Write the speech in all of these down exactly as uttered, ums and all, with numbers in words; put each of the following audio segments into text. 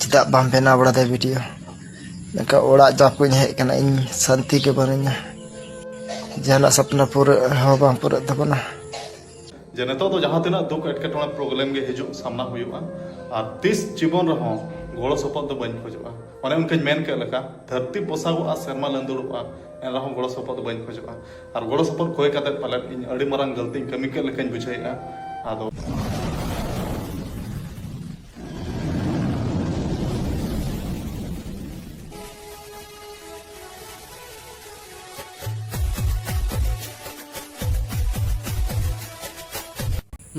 ᱪᱮᱫᱟᱜ ᱵᱟᱢ ᱵᱮᱱᱟᱣ ᱵᱟᱲᱟᱭ ᱫᱟ ᱵᱷᱤᱰᱤᱭᱳ? ᱱᱚᱝᱠᱟ ᱚᱲᱟᱜ ᱡᱟᱵ ᱠᱚᱧ ᱦᱮᱡ ᱠᱟᱱᱟ, ᱤᱧ ᱥᱟᱱᱛᱤ ᱜᱮ ᱵᱟᱹᱱᱩᱧᱟ᱾ ᱡᱟᱦᱟᱱᱟᱜ ᱥᱟᱯᱱᱟ ᱯᱩᱨᱟᱹᱜ ᱦᱚᱸ ᱵᱟᱝ ᱯᱩᱨᱟᱹᱜ ᱛᱟᱵᱚᱱᱟ᱾ ᱡᱮ ᱱᱤᱛᱚᱜ ᱫᱚ ᱡᱟᱦᱟᱸ ᱛᱤᱱᱟᱹᱜ ᱫᱩᱠ ᱮᱴᱠᱮᱴᱚᱬᱮ problem ᱜᱮ ᱦᱤᱡᱩᱜ ᱥᱟᱢᱱᱟ ᱦᱩᱭᱩᱜᱼᱟ, ᱟᱨ ᱛᱤᱥ ᱡᱤᱵᱚᱱ ᱨᱮᱦᱚᱸ ᱜᱚᱲᱚ ᱥᱚᱯᱚᱦᱚᱫ ᱫᱚ ᱵᱟᱹᱧ ᱠᱷᱚᱡᱚᱜᱼᱟ᱾ ᱚᱱᱮ ᱚᱱᱠᱟᱧ ᱢᱮᱱ ᱠᱮᱫ ᱞᱮᱠᱟ, ᱫᱷᱟᱹᱨᱛᱤ ᱯᱚᱥᱟᱜᱚᱜᱼᱟ, ᱥᱮᱨᱢᱟ ᱞᱟᱹᱸᱫᱩᱲᱚᱜᱼᱟ, ᱮᱱ ᱨᱮᱦᱚᱸ ᱜᱚᱲᱚ ᱥᱚᱯᱚᱦᱚᱫ ᱫᱚ ᱵᱟᱹᱧ ᱠᱷᱚᱡᱚᱜᱼᱟ᱾ ᱟᱨ ᱜᱚᱲᱚ ᱥᱚᱯᱚᱦᱚᱫ ᱠᱷᱚᱭ ᱠᱟᱛᱮ ᱯᱟᱞᱮᱫ ᱤᱧ ᱟᱹᱰᱤ ᱢᱟᱨᱟᱝ ᱜᱟᱹᱞᱛᱤᱧ ᱠᱟᱹᱢᱤ ᱠᱮᱫ ᱞᱮᱠᱟᱧ ᱵᱩᱡᱷᱟᱹᱣᱮᱫᱼᱟ᱾ ᱟᱫᱚ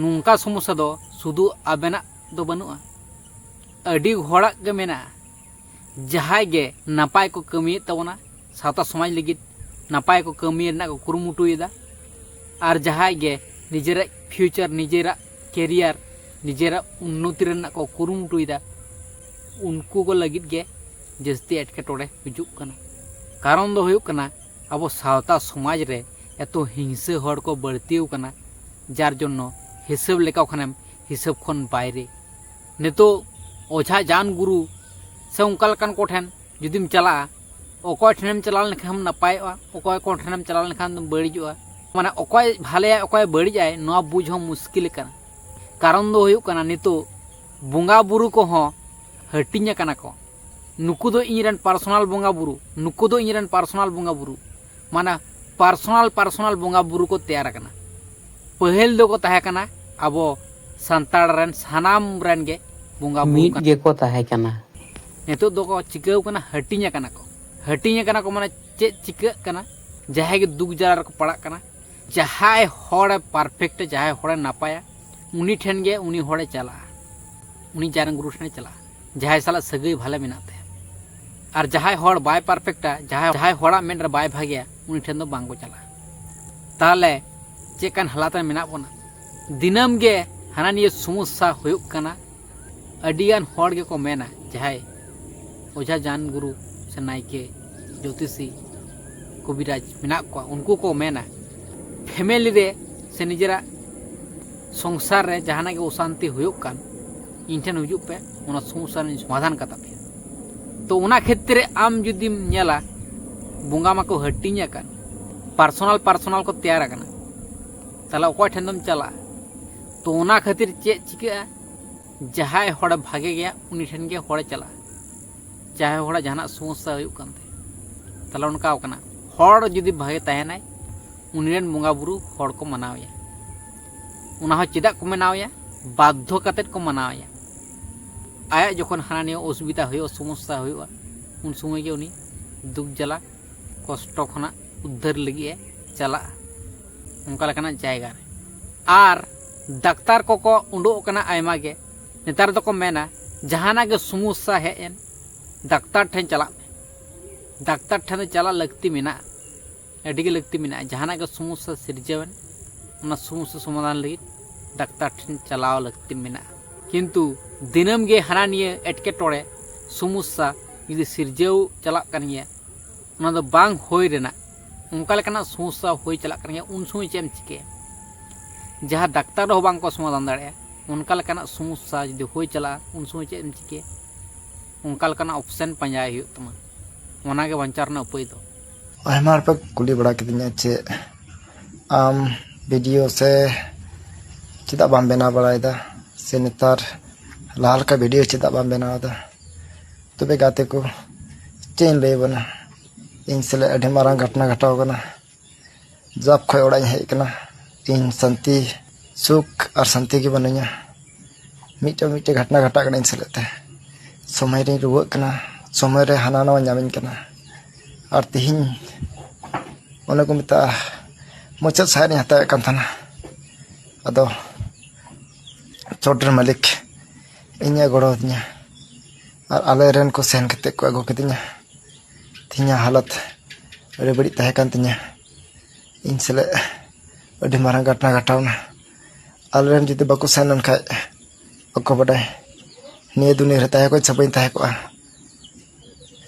ᱱᱚᱝᱠᱟ ᱥᱚᱢᱚᱥᱥᱟ ᱫᱚ ᱥᱩᱫᱷᱩ ᱟᱵᱮᱱᱟᱜ ᱫᱚ ᱵᱟᱹᱱᱩᱜᱼᱟ, ᱟᱹᱰᱤ ᱦᱚᱲᱟᱜ ᱜᱮ ᱢᱮᱱᱟᱜᱼᱟ᱾ ᱡᱟᱦᱟᱸᱭ ᱜᱮ ᱱᱟᱯᱟᱭ ᱠᱚ ᱠᱟᱹᱢᱤᱭᱮᱫ ᱛᱟᱵᱚᱱᱟ, ᱥᱟᱶᱛᱟ ᱥᱚᱢᱟᱡᱽ ᱞᱟᱹᱜᱤᱫ ᱱᱟᱯᱟᱭ ᱠᱚ ᱠᱟᱹᱢᱤ ᱨᱮᱱᱟᱜ ᱠᱚ ᱠᱩᱨᱩᱢᱩᱴᱩᱭᱮᱫᱟ, ᱟᱨ ᱡᱟᱦᱟᱸᱭ ᱜᱮ ᱱᱤᱡᱮᱨᱟᱜ future, ᱱᱤᱡᱮᱨᱟᱜ career, ᱱᱤᱡᱮᱨᱟᱜ ᱩᱱᱱᱚᱛᱤ ᱨᱮᱱᱟᱜ ᱠᱚ ᱠᱩᱨᱩᱢᱩᱴᱩᱭᱮᱫᱟ, ᱩᱱᱠᱩ ᱠᱚ ᱞᱟᱹᱜᱤᱫ ᱜᱮ ᱡᱟᱹᱥᱛᱤ ᱮᱴᱠᱮᱴᱚᱬᱮ ᱦᱤᱡᱩᱜ ᱠᱟᱱᱟ᱾ ᱠᱟᱨᱚᱱ ᱫᱚ ᱦᱩᱭᱩᱜ ᱠᱟᱱᱟ, ᱟᱵᱚ ᱥᱟᱶᱛᱟ ᱥᱚᱢᱟᱡᱽ ᱨᱮ ᱮᱛᱚ ᱦᱤᱝᱥᱟᱹ ᱦᱚᱲ ᱠᱚ ᱵᱟᱹᱲᱛᱤ ᱟᱠᱟᱱᱟ, ᱡᱟᱨ ᱡᱚᱱᱱᱚ ᱦᱤᱥᱟᱹᱵ ᱞᱮᱠᱟ ᱠᱷᱟᱱᱮᱢ ᱦᱤᱥᱟᱹᱵ ᱠᱷᱚᱱ ᱵᱟᱭᱨᱮ᱾ ᱱᱤᱛᱚᱜ ᱚᱡᱷᱟ ᱡᱟᱱ ᱜᱩᱨᱩ ᱥᱮ ᱚᱱᱠᱟ ᱞᱮᱠᱟᱱ ᱠᱚᱴᱷᱮᱱ ᱡᱩᱫᱤᱢ ᱪᱟᱞᱟᱜᱼᱟ, ᱚᱠᱚᱭ ᱴᱷᱮᱱᱮᱢ ᱪᱟᱞᱟᱣ ᱞᱮᱱᱠᱷᱟᱱ ᱱᱟᱯᱟᱭᱚᱜᱼᱟ, ᱚᱠᱚᱭ ᱠᱚ ᱴᱷᱮᱱᱮᱢ ᱪᱟᱞᱟᱣ ᱞᱮᱱᱠᱷᱟᱱ ᱫᱚᱢ ᱵᱟᱹᱲᱤᱡᱚᱜᱼᱟ, ᱢᱟᱱᱮ ᱚᱠᱚᱭ ᱵᱷᱟᱞᱮᱭᱟᱭ, ᱚᱠᱚᱭ ᱵᱟᱹᱲᱤᱡᱟᱭ, ᱱᱚᱣᱟ ᱵᱩᱡᱽ ᱦᱚᱸ ᱢᱩᱥᱠᱤᱞ ᱠᱟᱱᱟ᱾ ᱠᱟᱨᱚᱱ ᱫᱚ ᱦᱩᱭᱩᱜ ᱠᱟᱱᱟ, ᱱᱤᱛᱚᱜ ᱵᱚᱸᱜᱟ ᱵᱩᱨᱩ ᱠᱚᱦᱚᱸ ᱦᱟᱹᱴᱤᱧ ᱟᱠᱟᱱᱟ ᱠᱚ᱾ ᱱᱩᱠᱩ ᱫᱚ ᱤᱧ ᱨᱮᱱ personal ᱵᱚᱸᱜᱟ ᱵᱩᱨᱩ, ᱱᱩᱠᱩ ᱫᱚ ᱤᱧ ᱨᱮᱱ personal ᱵᱚᱸᱜᱟ ᱵᱩᱨᱩ, ᱢᱟᱱᱮ personal personal ᱵᱚᱸᱜᱟ ᱵᱩᱨᱩ ᱠᱚ ᱛᱮᱭᱟᱨ ᱟᱠᱟᱱᱟ᱾ ᱯᱟᱹᱦᱤᱞ ᱫᱚᱠᱚ ᱛᱟᱦᱮᱸ ᱠᱟᱱᱟ ᱟᱵᱚ ᱥᱟᱱᱛᱟᱲ ᱨᱮᱱ ᱥᱟᱱᱟᱢ ᱨᱮᱱ ᱜᱮ ᱵᱚᱸᱜᱟ ᱵᱩᱨᱩ ᱢᱤᱫ ᱠᱟᱱᱟ᱾ ᱜᱮᱠᱚ ᱛᱟᱦᱮᱸ ᱠᱟᱱᱟ᱾ ᱱᱤᱛᱚᱜ ᱫᱚᱠᱚ ᱪᱤᱠᱟᱹᱣ ᱠᱟᱱᱟ, ᱦᱟᱹᱴᱤᱧ ᱟᱠᱟᱱᱟ ᱠᱚ᱾ ᱦᱟᱹᱴᱤᱧ ᱟᱠᱟᱱᱟ ᱠᱚ ᱢᱟᱱᱮ ᱪᱮᱫ ᱪᱤᱠᱟᱹᱜ ᱠᱟᱱᱟ? ᱡᱟᱦᱟᱸᱭ ᱜᱮ ᱫᱩᱠ ᱡᱟᱞᱟ ᱨᱮᱠᱚ ᱯᱟᱲᱟᱜ ᱠᱟᱱᱟ, ᱡᱟᱦᱟᱸᱭ ᱦᱚᱲᱮ perfect, ᱡᱟᱦᱟᱸᱭ ᱦᱚᱲᱮ ᱱᱟᱯᱟᱭᱟ, ᱩᱱᱤ ᱴᱷᱮᱱ ᱜᱮ ᱩᱱᱤ ᱦᱚᱲᱮ ᱪᱟᱞᱟᱜᱼᱟ, ᱩᱱᱤ ᱡᱟᱱ ᱜᱩᱨᱩ ᱴᱷᱮᱱᱮ ᱪᱟᱞᱟᱜᱼᱟ᱾ ᱡᱟᱦᱟᱸᱭ ᱥᱟᱞᱟᱜ ᱥᱟᱹᱜᱟᱹᱭ ᱵᱷᱟᱞᱮ ᱢᱮᱱᱟᱜ ᱛᱟᱭᱟ᱾ ᱟᱨ ᱡᱟᱦᱟᱸᱭ ᱦᱚᱲ ᱵᱟᱭ perfectᱟ, ᱡᱟᱦᱟᱸᱭ, ᱡᱟᱦᱟᱸᱭ ᱦᱚᱲᱟᱜ ᱢᱮᱫ ᱨᱮ ᱵᱟᱭ ᱵᱷᱟᱜᱮᱭᱟ, ᱩᱱᱤ ᱴᱷᱮᱱ ᱫᱚ ᱵᱟᱝ ᱠᱚ ᱪᱟᱞᱟᱜᱼᱟ᱾ ᱛᱟᱦᱚᱞᱮ ᱪᱮᱫ ᱠᱟᱱ ᱦᱟᱞᱟᱛ ᱨᱮ ᱢᱮᱱᱟᱜ ᱵᱚᱱᱟ? ᱫᱤᱱᱟᱹᱢ ᱜᱮ ᱦᱟᱱᱟ ᱱᱤᱭᱟᱹ ᱥᱚᱢᱚᱥᱥᱟ ᱦᱩᱭᱩᱜ ᱠᱟᱱᱟ᱾ ᱟᱹᱰᱤᱜᱟᱱ ᱦᱚᱲ ᱜᱮᱠᱚ ᱢᱮᱱᱟ, ᱡᱟᱦᱟᱸᱭ ᱚᱡᱷᱟ ᱡᱟᱱ ᱜᱩᱨᱩ ᱥᱮ ᱱᱟᱭᱠᱮ, ᱡᱳᱛᱤᱥᱤ, ᱠᱚᱵᱤᱨᱟᱡᱽ ᱢᱮᱱᱟᱜ ᱠᱚᱣᱟ, ᱩᱱᱠᱩ ᱠᱚ ᱢᱮᱱᱟ, family ᱨᱮ ᱥᱮ ᱱᱤᱡᱮᱨᱟᱜ ᱥᱚᱝᱥᱟᱨ ᱨᱮ ᱡᱟᱦᱟᱱᱟᱜ ᱜᱮ ᱚᱥᱟᱱᱛᱤ ᱦᱩᱭᱩᱜ ᱠᱟᱱ, ᱤᱧ ᱴᱷᱮᱱ ᱦᱤᱡᱩᱜ ᱯᱮ, ᱚᱱᱟ ᱥᱚᱢᱚᱥᱥᱟ ᱨᱮᱱᱟᱜ ᱥᱚᱢᱟᱫᱷᱟᱱ ᱠᱟᱛᱟ ᱯᱮᱭᱟ᱾ ᱛᱚ ᱚᱱᱟ ᱠᱷᱮᱛᱨᱮ ᱟᱢ ᱡᱩᱫᱤᱢ ᱧᱮᱞᱟ, ᱵᱚᱸᱜᱟ ᱢᱟᱠᱚ ᱦᱟᱹᱴᱤᱧ ᱟᱠᱟᱱ, ᱯᱟᱨᱥᱚᱱᱟᱞ ᱯᱟᱨᱥᱚᱱᱟᱞ ᱠᱚ ᱛᱮᱭᱟᱨ ᱟᱠᱟᱱᱟ, ᱛᱟᱦᱚᱞᱮ ᱚᱠᱚᱭ ᱴᱷᱮᱱ ᱫᱚᱢ ᱪᱟᱞᱟᱜᱼᱟ? ᱛᱚ ᱚᱱᱟ ᱠᱷᱟᱹᱛᱤᱨ ᱪᱮᱫ ᱪᱤᱠᱟᱹᱜᱼᱟ? ᱡᱟᱦᱟᱸᱭ ᱦᱚᱲᱮ ᱵᱷᱟᱜᱮ ᱜᱮᱭᱟ, ᱩᱱᱤ ᱴᱷᱮᱱ ᱜᱮ ᱦᱚᱲᱮ ᱪᱟᱞᱟᱜᱼᱟ᱾ ᱡᱟᱦᱟᱸᱭ ᱦᱚᱲᱟᱜ ᱡᱟᱦᱟᱱᱟᱜ ᱥᱚᱢᱚᱥᱥᱟ ᱦᱩᱭᱩᱜ ᱠᱟᱱ ᱛᱟᱭᱟ, ᱛᱟᱦᱚᱞᱮ ᱚᱱᱠᱟᱣ ᱠᱟᱱᱟ, ᱦᱚᱲ ᱡᱩᱫᱤ ᱵᱷᱟᱜᱮ ᱛᱟᱦᱮᱱᱟᱭ, ᱩᱱᱤ ᱨᱮᱱ ᱵᱚᱸᱜᱟ ᱵᱩᱨᱩ ᱦᱚᱲ ᱠᱚ ᱢᱟᱱᱟᱣᱮᱭᱟ᱾ ᱚᱱᱟ ᱦᱚᱸ ᱪᱮᱫᱟᱜ ᱠᱚ ᱢᱟᱱᱟᱣᱮᱭᱟ? ᱵᱟᱫᱽᱫᱷᱚ ᱠᱟᱛᱮᱫ ᱠᱚ ᱢᱟᱱᱟᱣᱮᱭᱟ᱾ ᱟᱭᱟᱜ ᱡᱚᱠᱷᱚᱱ ᱦᱟᱱᱟ ᱱᱤᱭᱟᱹ ᱚᱥᱩᱵᱤᱫᱷᱟ ᱦᱩᱭᱩᱜᱼᱟ, ᱥᱚᱢᱚᱥᱥᱟ ᱦᱩᱭᱩᱜᱼᱟ, ᱩᱱ ᱥᱚᱢᱚᱭ ᱜᱮ ᱩᱱᱤ ᱫᱩᱠ ᱡᱟᱞᱟ ᱠᱚᱥᱴᱚ ᱠᱷᱚᱱᱟᱜ ᱩᱫᱽᱫᱷᱟᱹᱨ ᱞᱟᱹᱜᱤᱫ ᱮ ᱪᱟᱞᱟᱜᱼᱟ᱾ ᱚᱱᱠᱟ ᱞᱮᱠᱟᱱᱟᱜ ᱡᱟᱭᱜᱟ ᱨᱮ᱾ ᱟᱨ ᱰᱟᱠᱛᱟᱨ ᱠᱚᱠᱚ ᱩᱰᱩᱠ ᱟᱠᱟᱱᱟ ᱟᱭᱢᱟ ᱜᱮ᱾ ᱱᱮᱛᱟᱨ ᱫᱚᱠᱚ ᱢᱮᱱᱟ, ᱡᱟᱦᱟᱱᱟᱜ ᱜᱮ ᱥᱚᱢᱚᱥᱥᱟ ᱦᱮᱡ ᱮᱱ, ᱰᱟᱠᱛᱟᱨ ᱴᱷᱮᱱ ᱪᱟᱞᱟᱜ ᱢᱮ, ᱰᱟᱠᱛᱟᱨ ᱴᱷᱮᱱ ᱫᱚ ᱪᱟᱞᱟᱜ ᱞᱟᱹᱠᱛᱤ ᱢᱮᱱᱟᱜᱼᱟ, ᱟᱹᱰᱤ ᱜᱮ ᱞᱟᱹᱠᱛᱤ ᱢᱮᱱᱟᱜᱼᱟ᱾ ᱡᱟᱦᱟᱱᱟᱜ ᱜᱮ ᱥᱚᱢᱚᱥᱥᱟ ᱥᱤᱨᱡᱟᱹᱣ ᱮᱱ, ᱚᱱᱟ ᱥᱚᱢᱚᱥᱥᱟ ᱥᱚᱢᱟᱫᱷᱟᱱ ᱞᱟᱹᱜᱤᱫ ᱰᱟᱠᱛᱟᱨ ᱴᱷᱮᱱ ᱪᱟᱞᱟᱣ ᱞᱟᱹᱠᱛᱤ ᱢᱮᱱᱟᱜᱼᱟ᱾ ᱠᱤᱱᱛᱩ ᱫᱤᱱᱟᱹᱢ ᱜᱮ ᱦᱟᱱᱟ ᱱᱤᱭᱟᱹ ᱮᱴᱠᱮᱴᱚᱬᱮ, ᱥᱚᱢᱚᱥᱥᱟ ᱡᱩᱫᱤ ᱥᱤᱨᱡᱟᱹᱣ ᱪᱟᱞᱟᱜ ᱠᱟᱱ ᱜᱮᱭᱟ, ᱚᱱᱟ ᱫᱚ ᱵᱟᱝ ᱦᱩᱭ ᱨᱮᱱᱟᱜ, ᱚᱱᱠᱟ ᱞᱮᱠᱟᱱᱟᱜ ᱥᱚᱢᱚᱥᱥᱟ ᱦᱩᱭ ᱪᱟᱞᱟᱜ ᱠᱟᱱ ᱜᱮᱭᱟ, ᱩᱱ ᱥᱚᱢᱚᱭ ᱪᱮᱫ ᱮᱢ ᱪᱤᱠᱟᱹᱭᱟ? ᱡᱟᱦᱟᱸ ᱰᱟᱠᱛᱟᱨ ᱦᱚᱸ ᱵᱟᱝ ᱠᱚ ᱥᱚᱢᱟᱫᱷᱟᱱ ᱫᱟᱲᱮᱭᱟᱜᱼᱟ, ᱚᱱᱠᱟ ᱞᱮᱠᱟᱱᱟᱜ ᱥᱚᱢᱚᱥᱥᱟ ᱡᱩᱫᱤ ᱦᱩᱭ ᱪᱟᱞᱟᱜᱼᱟ, ᱩᱱ ᱥᱚᱢᱚᱭ ᱪᱮᱫ ᱮᱢ ᱪᱤᱠᱟᱹᱭᱟ? ᱚᱱᱠᱟ ᱞᱮᱠᱟᱱᱟᱜ ᱚᱯᱥᱮᱱ ᱯᱟᱸᱡᱟᱭ ᱦᱩᱭᱩᱜ ᱛᱟᱢᱟ᱾ ᱚᱱᱟᱜᱮ ᱵᱟᱧᱪᱟᱣ ᱨᱮᱱᱟᱜ ᱩᱯᱟᱹᱭ ᱫᱚ᱾ ᱟᱭᱢᱟ ᱦᱚᱲ ᱯᱮ ᱠᱩᱞᱤ ᱵᱟᱲᱟ ᱠᱤᱫᱤᱧᱟ ᱪᱮᱫ ᱟᱢ ᱵᱷᱤᱰᱤᱭᱳ ᱥᱮ ᱪᱮᱫᱟᱜ ᱵᱟᱢ ᱵᱮᱱᱟᱣ ᱵᱟᱲᱟᱭᱮᱫᱟ, ᱥᱮ ᱱᱮᱛᱟᱨ ᱞᱟᱦᱟ ᱞᱮᱠᱟ ᱵᱷᱤᱰᱤᱭᱳ ᱪᱮᱫᱟᱜ ᱵᱟᱢ ᱵᱮᱱᱟᱣ ᱮᱫᱟ? ᱛᱚᱵᱮ ᱜᱟᱛᱮ ᱠᱚ, ᱪᱮᱫ ᱤᱧ ᱞᱟᱹᱭ ᱟᱵᱚᱱᱟ, ᱤᱧ ᱥᱟᱞᱟᱜ ᱟᱹᱰᱤ ᱢᱟᱨᱟᱝ ᱜᱷᱚᱴᱚᱱᱟ ᱜᱷᱚᱴᱟᱣ ᱟᱠᱟᱱᱟ᱾ ᱡᱟᱵ ᱠᱷᱚᱱ ᱚᱲᱟᱜ ᱤᱧ ᱦᱮᱡ ᱟᱠᱟᱱᱟ, ᱤᱧ ᱥᱟᱱᱛᱤ, ᱥᱩᱠ ᱟᱨ ᱥᱟᱱᱛᱤ ᱜᱮ ᱵᱟᱹᱱᱩᱧᱟ᱾ ᱢᱤᱫᱴᱮᱱ ᱢᱤᱫᱴᱮᱱ ᱜᱷᱚᱴᱚᱱᱟ ᱜᱷᱚᱴᱟᱜ ᱠᱟᱱᱟ ᱤᱧ ᱥᱟᱞᱟᱜ ᱛᱮ᱾ ᱥᱚᱢᱚᱭ ᱨᱤᱧ ᱨᱩᱣᱟᱹᱜ ᱠᱟᱱᱟ, ᱥᱚᱢᱚᱭ ᱨᱮ ᱦᱟᱱᱟ ᱱᱟᱣᱟ ᱧᱟᱢᱤᱧ ᱠᱟᱱᱟ᱾ ᱟᱨ ᱛᱤᱦᱤᱧ ᱚᱱᱮ ᱠᱚ ᱢᱮᱛᱟᱜᱼᱟ, ᱢᱩᱪᱟᱹᱫ ᱥᱟᱦᱮᱫ ᱤᱧ ᱦᱟᱛᱟᱣᱮᱫ ᱠᱟᱱ ᱛᱟᱦᱮᱱᱟ᱾ ᱟᱫᱚ ᱪᱚᱴ ᱨᱮ ᱢᱟᱹᱞᱤᱠ ᱤᱧᱮ ᱜᱚᱲᱚ ᱟᱹᱫᱤᱧᱟ᱾ ᱟᱨ ᱟᱞᱮ ᱨᱮᱱ ᱠᱚ ᱥᱮᱱ ᱠᱟᱛᱮᱫ ᱠᱚ ᱟᱹᱜᱩ ᱠᱤᱫᱤᱧᱟ᱾ ᱛᱤᱦᱤᱧᱟᱜ ᱦᱟᱞᱚᱛ ᱟᱹᱰᱤ ᱵᱟᱹᱲᱤᱡ ᱛᱟᱦᱮᱸ ᱠᱟᱱ ᱛᱤᱧᱟᱹ᱾ ᱤᱧ ᱥᱟᱞᱟᱜ ᱟᱹᱰᱤ ᱢᱟᱨᱟᱝ ᱜᱷᱚᱴᱚᱱᱟ ᱜᱷᱚᱴᱟᱣᱱᱟ᱾ ᱟᱞᱮ ᱨᱮᱱ ᱡᱩᱫᱤ ᱵᱟᱠᱚ ᱥᱮᱱ ᱞᱮᱱᱠᱷᱟᱡ, ᱚᱠᱚᱭ ᱵᱟᱰᱟᱭ ᱱᱤᱭᱟᱹ ᱫᱩᱱᱤᱭᱟᱹ ᱨᱮ ᱛᱟᱦᱮᱸ ᱠᱚᱜ ᱥᱮ ᱵᱟᱹᱧ ᱛᱟᱦᱮᱸ ᱠᱚᱜᱼᱟ᱾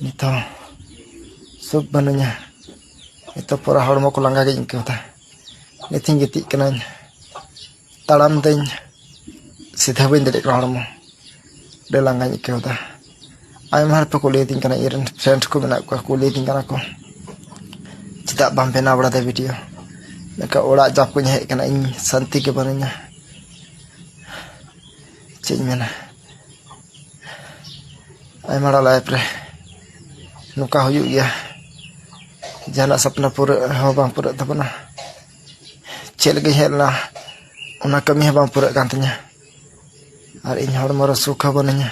ᱱᱤᱛ ᱦᱚᱸ ᱥᱩᱠ ᱵᱟᱹᱱᱩᱧᱟ᱾ ᱱᱤᱛᱚᱜ ᱯᱩᱨᱟᱹ ᱦᱚᱲᱢᱚ ᱠᱚ ᱞᱟᱸᱜᱟ ᱜᱤᱧ ᱟᱹᱭᱠᱟᱹᱣ ᱮᱫᱟ᱾ ᱱᱤᱛᱤᱧ ᱜᱤᱛᱤᱡ ᱠᱟᱹᱱᱟᱹᱧ, ᱛᱟᱲᱟᱢ ᱫᱟᱹᱧ, ᱥᱤᱫᱷᱟᱹ ᱵᱟᱹᱧ ᱫᱟᱲᱮᱭᱟᱜ ᱠᱟᱱᱟ ᱦᱚᱲᱢᱚ᱾ ᱟᱹᱰᱤ ᱞᱟᱸᱜᱟᱧ ᱟᱹᱭᱠᱟᱹᱣ ᱮᱫᱟ᱾ ᱟᱭᱢᱟ ᱦᱚᱲ ᱯᱮ ᱠᱩᱞᱤᱭᱮᱫᱤᱧ ᱠᱟᱱᱟ, ᱤᱧ ᱨᱮᱱ friend ᱠᱚ ᱢᱮᱱᱟᱜ ᱠᱚᱣᱟ, ᱠᱩᱞᱤᱭᱮᱫᱤᱧ ᱠᱟᱱᱟ ᱠᱚ, ᱪᱮᱫᱟᱜ ᱵᱟᱢ ᱵᱮᱱᱟᱣ ᱵᱟᱲᱟᱭᱮᱫᱟ video? ᱢᱮᱱᱠᱷᱟᱱ ᱚᱲᱟᱜ ᱡᱚᱵ ᱠᱷᱚᱱᱤᱧ ᱦᱮᱡ ᱟᱠᱟᱱᱟ, ᱤᱧ ᱥᱟᱱᱛᱤ ᱜᱮ ᱵᱟᱹᱱᱩᱧᱟ᱾ ᱪᱮᱫ ᱤᱧ ᱢᱮᱱᱟ, ᱟᱭᱢᱟ ᱦᱚᱲᱟᱜ life ᱨᱮ ᱱᱚᱝᱠᱟ ᱦᱩᱭᱩᱜ ᱜᱮᱭᱟ, ᱡᱟᱦᱟᱱᱟᱜ ᱥᱟᱯᱱᱟ ᱯᱩᱨᱟᱹᱜ ᱦᱚᱸ ᱵᱟᱝ ᱯᱩᱨᱟᱹᱜ ᱛᱟᱵᱚᱱᱟ᱾ ᱪᱮᱫ ᱞᱟᱹᱜᱤᱫ ᱤᱧ ᱦᱮᱡ ᱞᱮᱱᱟ, ᱚᱱᱟ ᱠᱟᱹᱢᱤ ᱦᱚᱸ ᱵᱟᱝ ᱯᱩᱨᱟᱹᱜ ᱠᱟᱱ ᱛᱤᱧᱟᱹ, ᱟᱨ ᱤᱧ ᱦᱚᱲᱢᱚ ᱨᱮ ᱥᱩᱠ ᱦᱚᱸ ᱵᱟᱹᱱᱩᱧᱟ᱾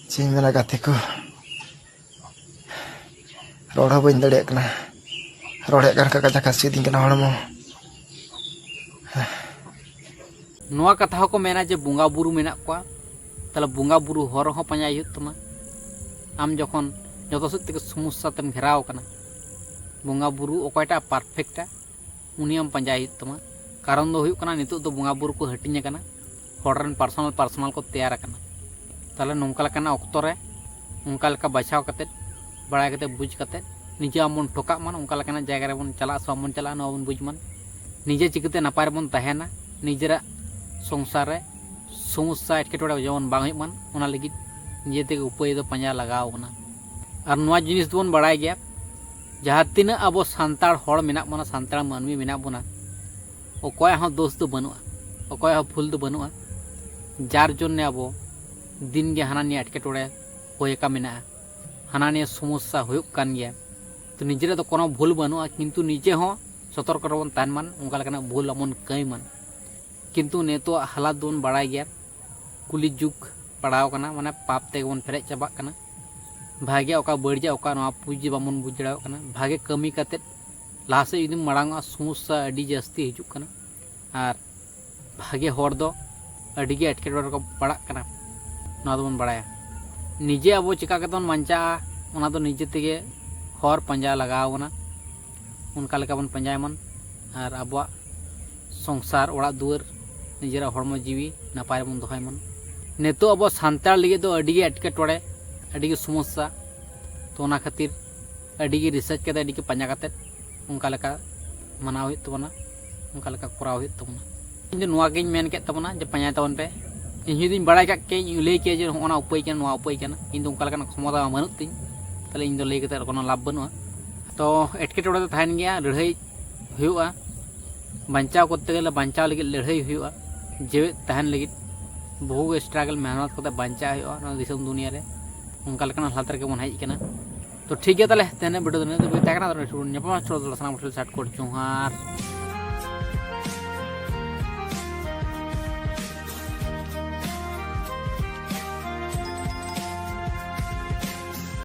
ᱪᱮᱫ ᱤᱧ ᱢᱮᱱᱟ ᱜᱟᱛᱮ ᱠᱚ, ᱨᱚᱲ ᱦᱚᱸ ᱵᱟᱹᱧ ᱫᱟᱲᱮᱭᱟᱜ ᱠᱟᱱᱟ᱾ ᱨᱚᱲ ᱦᱮᱡ ᱠᱟᱱ ᱠᱷᱟᱱ ᱠᱟᱡᱟᱠ ᱦᱟᱹᱥᱩᱭᱮᱫᱤᱧ ᱠᱟᱱᱟ ᱦᱚᱲᱢᱚ᱾ ᱱᱚᱣᱟ ᱠᱟᱛᱷᱟ ᱦᱚᱸᱠᱚ ᱢᱮᱱᱟ ᱡᱮ ᱵᱚᱸᱜᱟ ᱵᱩᱨᱩ ᱢᱮᱱᱟᱜ ᱠᱚᱣᱟ, ᱛᱟᱦᱞᱮ ᱵᱚᱸᱜᱟ ᱵᱩᱨᱩ ᱦᱚᱨ ᱦᱚᱸ ᱯᱟᱸᱡᱟᱭ ᱦᱩᱭᱩᱜ ᱛᱟᱢᱟ᱾ ᱟᱢ ᱡᱚᱠᱷᱚᱱ ᱡᱚᱛᱚ ᱥᱮᱫ ᱛᱮᱜᱮ ᱥᱚᱢᱚᱥᱥᱟ ᱛᱮᱢ ᱜᱷᱮᱨᱟᱣ ᱟᱠᱟᱱᱟ, ᱵᱚᱸᱜᱟ ᱵᱩᱨᱩ ᱚᱠᱚᱭᱴᱟᱜ perfectᱟ, ᱩᱱᱤ ᱟᱢ ᱯᱟᱸᱡᱟᱭ ᱦᱩᱭᱩᱜ ᱛᱟᱢᱟ᱾ ᱠᱟᱨᱚᱱ ᱫᱚ ᱦᱩᱭᱩᱜ ᱠᱟᱱᱟ, ᱱᱤᱛᱚᱜ ᱫᱚ ᱵᱚᱸᱜᱟ ᱵᱩᱨᱩ ᱠᱚ ᱦᱟᱹᱴᱤᱧ ᱟᱠᱟᱱᱟ, ᱦᱚᱲ ᱨᱮᱱ personal personal ᱠᱚ ᱛᱮᱭᱟᱨ ᱟᱠᱟᱱᱟ᱾ ᱛᱟᱦᱞᱮ ᱱᱚᱝᱠᱟ ᱞᱮᱠᱟᱱᱟᱜ ᱚᱠᱛᱚ ᱨᱮ ᱚᱱᱠᱟ ᱞᱮᱠᱟ ᱵᱟᱪᱷᱟᱣ ᱠᱟᱛᱮᱫ, ᱵᱟᱲᱟᱭ ᱠᱟᱛᱮᱫ, ᱵᱩᱡᱽ ᱠᱟᱛᱮᱫ, ᱱᱤᱡᱮ ᱟᱢ ᱵᱚᱱ ᱴᱷᱚᱠᱟᱜ ᱢᱟ, ᱚᱱᱠᱟ ᱞᱮᱠᱟᱱᱟᱜ ᱡᱟᱭᱜᱟ ᱨᱮᱵᱚᱱ ᱪᱟᱞᱟᱜᱼᱟ ᱥᱮ ᱵᱟᱵᱚᱱ ᱪᱟᱞᱟᱜᱼᱟ, ᱱᱚᱣᱟ ᱵᱚᱱ ᱵᱩᱡᱽ ᱢᱟ᱾ ᱱᱤᱡᱮ ᱪᱤᱠᱟᱹᱛᱮ ᱱᱟᱯᱟᱭ ᱨᱮᱵᱚᱱ ᱛᱟᱦᱮᱱᱟ, ᱱᱤᱡᱮᱨᱟᱜ ᱥᱚᱝᱥᱟᱨ ᱨᱮ ᱥᱚᱢᱚᱥᱥᱟ ᱮᱴᱠᱮᱴᱚᱬᱮ ᱡᱮᱢᱚᱱ ᱵᱟᱝ ᱦᱩᱭᱩᱜ ᱢᱟ, ᱚᱱᱟ ᱞᱟᱹᱜᱤᱫ ᱱᱤᱡᱮ ᱛᱮᱜᱮ ᱩᱯᱟᱹᱭ ᱫᱚ ᱯᱟᱸᱡᱟ ᱞᱟᱜᱟᱣ ᱵᱚᱱᱟ᱾ ᱟᱨ ᱱᱚᱣᱟ ᱡᱤᱱᱤᱥ ᱫᱚᱵᱚᱱ ᱵᱟᱲᱟᱭ ᱜᱮᱭᱟ, ᱡᱟᱦᱟᱸ ᱛᱤᱱᱟᱹᱜ ᱟᱵᱚ ᱥᱟᱱᱛᱟᱲ ᱦᱚᱲ ᱢᱮᱱᱟᱜ ᱵᱚᱱᱟ, ᱥᱟᱱᱛᱟᱲ ᱢᱟᱹᱱᱢᱤ ᱢᱮᱱᱟᱜ ᱵᱚᱱᱟ, ᱚᱠᱚᱭᱟᱜ ᱦᱚᱸ ᱫᱳᱥ ᱫᱚ ᱵᱟᱹᱱᱩᱜᱼᱟ, ᱚᱠᱚᱭᱟᱜ ᱦᱚᱸ ᱵᱷᱩᱞ ᱫᱚ ᱵᱟᱹᱱᱩᱜᱼᱟ᱾ ᱡᱟᱨ ᱡᱚᱱᱱᱮ ᱟᱵᱚ ᱫᱤᱱ ᱜᱮ ᱦᱟᱱᱟ ᱱᱤᱭᱟᱹ ᱮᱴᱠᱮᱴᱚᱬᱮ ᱦᱩᱭ ᱟᱠᱟ ᱢᱮᱱᱟᱜᱼᱟ, ᱦᱟᱱᱟ ᱱᱤᱭᱟᱹ ᱥᱚᱢᱚᱥᱥᱟ ᱦᱩᱭᱩᱜ ᱠᱟᱱ ᱜᱮᱭᱟ᱾ ᱛᱚ ᱱᱤᱡᱮᱨᱟᱜ ᱫᱚ ᱠᱳᱱᱳ ᱵᱷᱩᱞ ᱵᱟᱹᱱᱩᱜᱼᱟ, ᱠᱤᱱᱛᱩ ᱱᱤᱡᱮ ᱦᱚᱸ ᱥᱚᱛᱚᱨᱠᱚ ᱨᱮᱵᱚᱱ ᱛᱟᱦᱮᱱ ᱢᱟ, ᱚᱱᱠᱟ ᱞᱮᱠᱟᱱᱟᱜ ᱵᱷᱩᱞ ᱟᱞᱚᱵᱚᱱ ᱠᱟᱹᱢᱤ ᱢᱟ᱾ ᱠᱤᱱᱛᱩ ᱱᱤᱛᱚᱜ ᱦᱟᱞᱟᱛ ᱫᱚᱵᱚᱱ ᱵᱟᱲᱟᱭ ᱜᱮᱭᱟ, ᱠᱩᱞᱤ ᱡᱩᱜᱽ ᱯᱟᱲᱟᱣ ᱟᱠᱟᱱᱟ, ᱢᱟᱱᱮ ᱯᱟᱯ ᱛᱮᱜᱮ ᱵᱚᱱ ᱯᱮᱨᱮᱡ ᱪᱟᱵᱟᱜ ᱠᱟᱱᱟ᱾ ᱵᱷᱟᱜᱮ ᱚᱠᱟ ᱵᱟᱹᱲᱤᱡᱟᱜ ᱚᱠᱟ, ᱱᱚᱣᱟ ᱵᱩᱡᱽ ᱵᱟᱵᱚᱱ ᱵᱩᱡᱽ ᱫᱟᱲᱮᱭᱟᱜ ᱠᱟᱱᱟ᱾ ᱵᱷᱟᱜᱮ ᱠᱟᱹᱢᱤ ᱠᱟᱛᱮᱫ ᱞᱟᱦᱟ ᱥᱮᱫ ᱡᱩᱫᱤᱢ ᱢᱟᱲᱟᱝᱚᱜᱼᱟ, ᱥᱚᱢᱚᱥᱥᱟ ᱟᱹᱰᱤ ᱡᱟᱹᱥᱛᱤ ᱦᱤᱡᱩᱜ ᱠᱟᱱᱟ᱾ ᱟᱨ ᱵᱷᱟᱜᱮ ᱦᱚᱲ ᱫᱚ ᱟᱹᱰᱤ ᱜᱮ ᱮᱴᱠᱮᱴᱚᱬᱮ ᱨᱮᱠᱚ ᱯᱟᱲᱟᱜ ᱠᱟᱱᱟ, ᱱᱚᱣᱟ ᱫᱚᱵᱚᱱ ᱵᱟᱲᱟᱭᱟ᱾ ᱱᱤᱡᱮ ᱟᱵᱚ ᱪᱮᱠᱟ ᱠᱟᱛᱮ ᱵᱚᱱ ᱵᱟᱧᱪᱟᱜᱼᱟ, ᱚᱱᱟ ᱫᱚ ᱱᱤᱡᱮ ᱛᱮᱜᱮ ᱦᱚᱨ ᱯᱟᱸᱡᱟ ᱞᱟᱜᱟᱣ ᱵᱚᱱᱟ᱾ ᱚᱱᱠᱟ ᱞᱮᱠᱟ ᱵᱚᱱ ᱯᱟᱸᱡᱟᱭ ᱢᱟ ᱟᱨ ᱟᱵᱚᱣᱟᱜ ᱥᱚᱝᱥᱟᱨ, ᱚᱲᱟᱜ ᱫᱩᱣᱟᱹᱨ, ᱱᱤᱡᱮᱨᱟᱜ ᱦᱚᱲᱢᱚ ᱡᱤᱣᱤ ᱱᱟᱯᱟᱭ ᱨᱮᱵᱚᱱ ᱫᱚᱦᱚᱭ ᱢᱟ᱾ ᱱᱤᱛᱚᱜ ᱟᱵᱚ ᱥᱟᱱᱛᱟᱲ ᱞᱟᱹᱜᱤᱫ ᱫᱚ ᱟᱹᱰᱤ ᱜᱮ ᱮᱴᱠᱮᱴᱚᱬᱮ, ᱟᱹᱰᱤ ᱜᱮ ᱥᱚᱢᱚᱥᱥᱟ᱾ ᱛᱚ ᱚᱱᱟ ᱠᱷᱟᱹᱛᱤᱨ ᱟᱹᱰᱤ ᱜᱮ research ᱠᱟᱛᱮ, ᱟᱹᱰᱤ ᱜᱮ ᱯᱟᱸᱡᱟ ᱠᱟᱛᱮ ᱚᱱᱠᱟ ᱞᱮᱠᱟ ᱢᱟᱱᱟᱣ ᱦᱩᱭᱩᱜ ᱛᱟᱵᱚᱱᱟ, ᱚᱱᱠᱟ ᱞᱮᱠᱟ ᱠᱚᱨᱟᱣ ᱦᱩᱭᱩᱜ ᱛᱟᱵᱚᱱᱟ᱾ ᱤᱧ ᱫᱚ ᱱᱚᱣᱟ ᱜᱤᱧ ᱢᱮᱱ ᱠᱮᱫ ᱛᱟᱵᱚᱱᱟ ᱡᱮ ᱯᱟᱸᱡᱟᱭ ᱛᱟᱵᱚᱱ ᱯᱮ, ᱤᱧ ᱡᱩᱫᱤᱧ ᱵᱟᱲᱟᱭ ᱠᱟᱜ ᱠᱮᱭᱟ, ᱤᱧ ᱞᱟᱹᱭ ᱠᱮᱭᱟ ᱡᱮ ᱱᱚᱜᱼᱚ ᱱᱟ ᱩᱯᱟᱹᱭ ᱠᱟᱱᱟ, ᱱᱚᱣᱟ ᱩᱯᱟᱹᱭ ᱠᱟᱱᱟ, ᱤᱧ ᱫᱚ ᱚᱱᱠᱟ ᱞᱮᱠᱟᱱᱟᱜ ᱠᱷᱚᱢᱚᱛᱟ ᱢᱟ ᱵᱟᱹᱱᱩᱜ ᱛᱤᱧ᱾ ᱛᱟᱦᱞᱮ ᱤᱧ ᱫᱚ ᱞᱟᱹᱭ ᱠᱟᱛᱮ ᱠᱳᱱᱳ ᱞᱟᱵᱷ ᱵᱟᱹᱱᱩᱜᱼᱟ᱾ ᱛᱚ ᱮᱴᱠᱮᱴᱚᱬᱮ ᱫᱚ ᱛᱟᱦᱮᱱ ᱜᱮᱭᱟ, ᱞᱟᱹᱲᱦᱟᱹᱭ ᱦᱩᱭᱩᱜᱼᱟ᱾ ᱵᱟᱧᱪᱟᱣ ᱠᱚᱨᱛᱮ ᱜᱮᱞᱮ ᱵᱟᱧᱪᱟᱣ ᱞᱟᱹᱜᱤᱫ ᱞᱟᱹᱲᱦᱟᱹᱭ ᱦᱩᱭᱩᱜᱼᱟ᱾ ᱡᱮᱣᱮᱫ ᱛᱟᱦᱮᱱ ᱞᱟᱹᱜᱤᱫ ᱵᱚᱦᱩ ᱜᱮ struggle, ᱢᱮᱦᱱᱚᱛ ᱠᱟᱛᱮ ᱵᱟᱧᱪᱟᱣ ᱦᱩᱭᱩᱜᱼᱟ ᱱᱚᱣᱟ ᱫᱤᱥᱚᱢ ᱫᱩᱱᱤᱭᱟᱹ ᱨᱮ᱾ ᱚᱱᱠᱟ ᱞᱮᱠᱟᱱᱟᱜ ᱦᱟᱞᱟᱛ ᱨᱮᱜᱮ ᱵᱚᱱ ᱦᱮᱡ ᱟᱠᱟᱱᱟ᱾ ᱛᱚ ᱴᱷᱤᱠ ᱜᱮᱭᱟ, ᱛᱟᱦᱞᱮ ᱛᱮᱦᱮᱧᱟᱜ video ᱫᱚ ᱱᱤᱱᱟᱹᱜ ᱫᱷᱟᱹᱵᱤᱡ ᱛᱟᱦᱮᱸ ᱠᱟᱱᱟ᱾ ᱛᱚ ᱱᱮᱠᱥᱴ video ᱧᱟᱯᱟᱢᱟ᱾ ᱪᱚᱞᱚ ᱛᱟᱦᱞᱮ ᱥᱟᱱᱟᱢ ᱠᱚᱴᱷᱮᱱ ᱥᱟᱴ ᱠᱳᱴ ᱡᱚᱦᱟᱨ᱾